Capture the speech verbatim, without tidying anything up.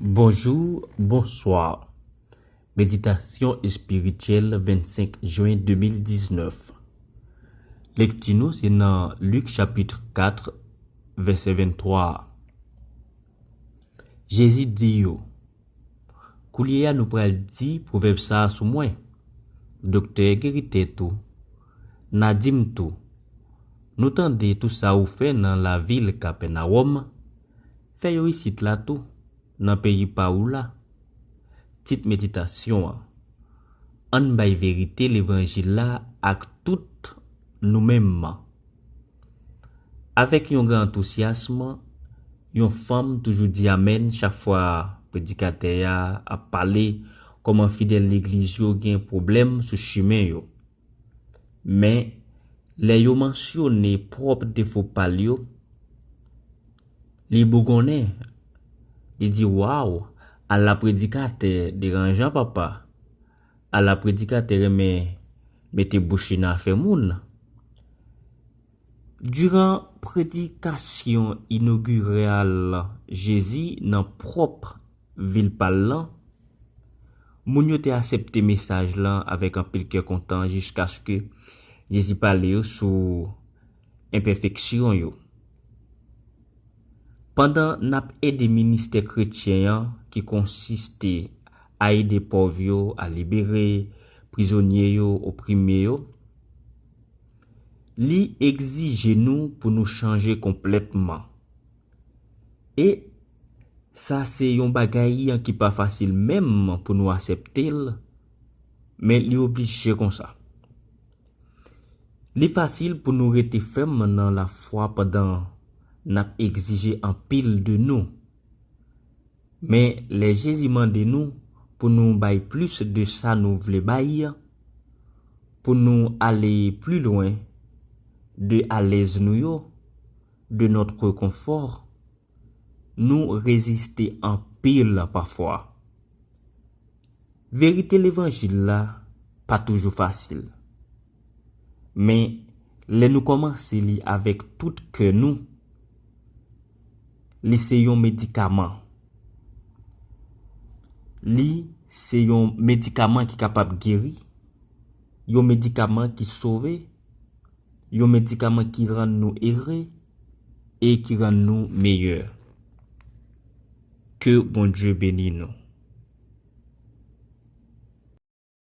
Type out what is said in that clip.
Bonjou, bonswa. Meditasyon espirityèl vennsenk jen de mil diznèf. Lekti nou se nan Lik chapit kat, vèsè venntwa a. Jezi di yo, koulye a nou pral di pwovèb sa a sou mwen, Doktè, geri tèt ou. N a di m tou, nou tande tou sa ou fè nan lavil Kapènawòm, fè yo isit la tou, nan peyi pa ou la. Tit meditasyon an, ann bay verite levanjil la ak tout nou menm. Avèk yon gran antousyasm, yon fanm toujou di amèn chak fwa predikatè a ap pale kòman fidèl legliz yo gen pwoblèm sou chimen yo. Men, lè yo mansyone pwòp defo pa l yo, li bougonnen. Li di, waw, ala predikatè deranjan, papa. Ala predikatè renmen mete bouch li nan afè moun. Diran predikasyon inogiral Jezi nan pwòp vil pa l lan, moun yo te aksepte mesaj lan avèk anpil kè kontan jiskaske Jezi pale yo sou enpèfeksyon yo. Pandan n ap ede ministè kretyen an ki konsiste a ede pòv yo, a libere prizonye yo, oprime yo, li egzije nou pou nou chanje konplètman. E sa se yon bagay ki pa fasil menm pou nou aksepte l, men li oblije konsa. Li fasil pou nou rete fèm nan lafwa pandan n ap egzije anpil de nou. Men lè Jezi mande nou pou nou bay plis de sa nou vle bay, pou nou ale pli lwen de alèz nou yo, de notre confort, nou reziste anpil pafwa. Verite levanjil la pa toujou fasil. Men, lè nou kòmanse li avèk tout kè nou, li se yon medikaman. Li se yon medikaman ki kapab geri, yon medikaman ki sove, yon medikaman ki rann nou ere e ki rann nou meyè. Ke Bondye beni nou.